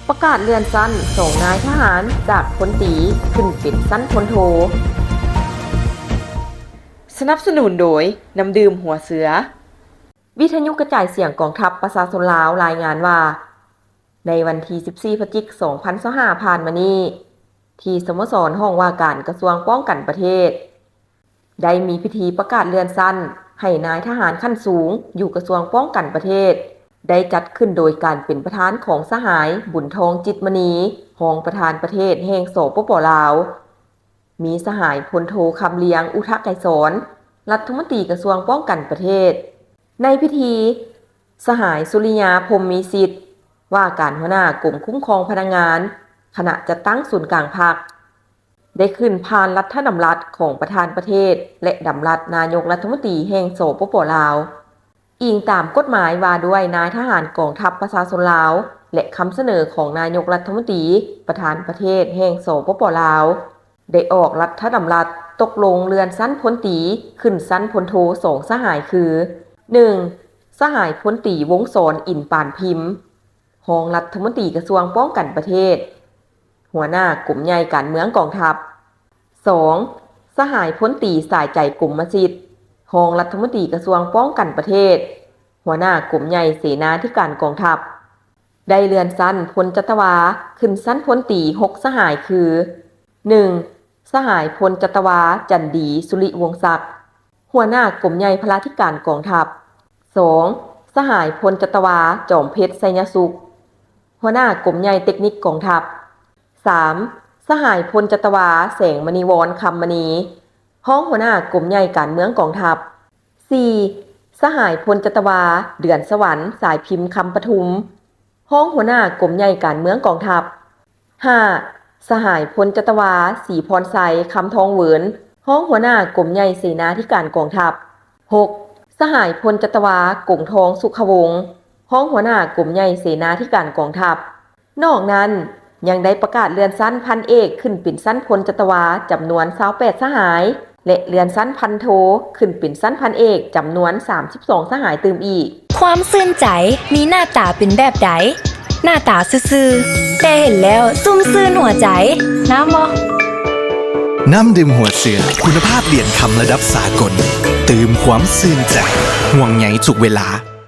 ປະກາດເລື່ອນຊັ້ນສອງນາຍທະຫານ ຈາກພົນຕີຂຶ້ນເປັນຊັ້ນພົນໂທ. ສະໜັບສະໜູນໂດຍ ນ້ຳດື່ມຫົວເສືອ. ວິທະຍຸກະຈາຍສຽງກອງທັບປະຊາຊົນລາວລາຍງານວ່າ, ໃນວັນທີສິບສີ່ ພະຈິກ ສອງພັນຊາວຫ້າ ຜ່ານມານີ້, ທີ່ສະໂມສອນຫ້ອງວ່າການກະຊວງປ້ອງກັນປະເທດ ໄດ້ມີພິທີປະກາດເລື່ອນຊັ້ນໃຫ້ນາຍທະຫານຂັ້ນສູງຢູ່ກະຊວງປ້ອງກັນປະເທດ ໄດ້ຈັດຂຶ້ນໂດຍການເປັນປະທານຂອງສະຫາຍ ບຸນທອງ ຈິດມະນີ ຮອງປະທານປະເທດແຫ່ງ ສປປ ລາວ, ມີສະຫາຍ ພົນໂທ ຄຳລຽງ ອຸທະໄກສອນ ລັດຖະມົນຕີກະຊວງປ້ອງກັນປະເທດ, ໃນພິທີ, ສະຫາຍ ສຸລິຍາ ພົມມີສິດ ວ່າການຫົວໜ້າກົມຄຸ້ມຄອງພະນັກງານ ຄະນະຈັດຕັ້ງສູນກາງພັກ ໄດ້ຂຶ້ນຜ່ານລັດຖະດຳລັດຂອງປະທານປະເທດ ແລະ ດຳລັດນາຍົກລັດຖະມົນຕີແຫ່ງ ສປປ ລາວ, ອີງຕາມກົດໝາຍວ່າດ້ວຍນາຍທະຫານກອງທັບປະຊາຊົນລາວ ແລະ ຄຳສະເໜີຂອງນາຍົກລັດຖະມົນຕີ ປະທານປະເທດແຫ່ງ ສປປ ລາວ, ໄດ້ອອກລັດຖະດຳລັດຕົກລົງເລື່ອນຊັ້ນພົນຕີຂຶ້ນຊັ້ນພົນໂທສອງສະຫາຍຄື, ໜຶ່ງ ສະຫາຍພົນຕີ ວົງສອນ ອິນປານພິມ ຮອງລັດຖະມົນຕີກະຊວງປ້ອງກັນປະເທດ, ຫົວໜ້າກົມໃຫຍ່ການເມືອງກອງທັບ. ສອງ ສະຫາຍພົນຕີ ສາຍໃຈ ກົມມະສິດ ຮອງລັດຖະມົນຕີກະຊວງປ້ອງກັນປະເທດ, ຫົວໜ້າກົມໃຫຍ່ເສນາທິການກອງທັບ, ໄດ້ເລື່ອນຊັ້ນພົນຈັດຕະວາຂຶ້ນຊັ້ນພົນຕີຫົກສະຫາຍຄື, ໜຶ່ງ ສະຫາຍພົນຈັດຕະວາ ຈັນດີ ສຸລິວົງສັກ ຫົວໜ້າກົມໃຫຍ່ພະລາທິການກອງທັບ. ສອງ ສະຫາຍພົນຈັດຕະວາ ຈອມເພັດ ໄຊຍະສຸກ ຫົວໜ້າກົມໃຫຍ່ເຕັກນິກກອງທັບ. ສາມ ສະຫາຍພົນຈັດຕະວາ ແສງມະນີວອນ ຄຳມະນີ ຮອງຫົວໜ້າກົມໃຫຍ່ການເມືອງກອງທັບ. ສີ່ ສະຫາຍພົນຈັດຕະວາ ເດືອນສະຫວັນ ສາຍພິມ ຄຳປະທຸມ ຮອງຫົວໜ້າກົມໃຫຍ່ການເມືອງກອງທັບ. ຫ້າ ສະຫາຍພົນຈັດຕະວາ ສີພອນໄຊ ຄຳທອງເຫວີນ ຮອງຫົວໜ້າກົມໃຫຍ່ເສນາທິການກອງທັບ. ຫົກ ສະຫາຍພົນຈັດຕະວາ ກົງທອງ ສຸຂະວົງ ຮອງຫົວໜ້າກົມໃຫຍ່ເສນາທິການກອງທັບ. ນອກນັ້ນ, ຍັງໄດ້ປະກາດເລື່ອນຊັ້ນພັນເອກຂຶ້ນເປັນຊັ້ນພົນຈັດຕະວາ ຈຳນວນຊາວແປດສະຫາຍ ແລະ ເລື່ອນຊັ້ນພັນໂທຂຶ້ນເປັນຊັ້ນພັນເອກ ຈຳນວນສາມສິບສອງສະຫາຍຕື່ມອີກ. ຄວາມຊື່ນໃຈມີໜ້າຕາເປັນແບບໃດ? ໜ້າຕາຊື່ໆ ແຕ່ເຫັນແລ້ວຊຸ່ມຊື່ນຫົວໃຈ. ນ້ຳບໍ່? ນ້ຳດື່ມຫົວເສືອ ຄຸນນະພາບຫຼຽນຄຳລະດັບສາກົນ ຕື່ມຄວາມຊື່ນໃຈ ຫ່ວງໃຍທຸກເວລາ.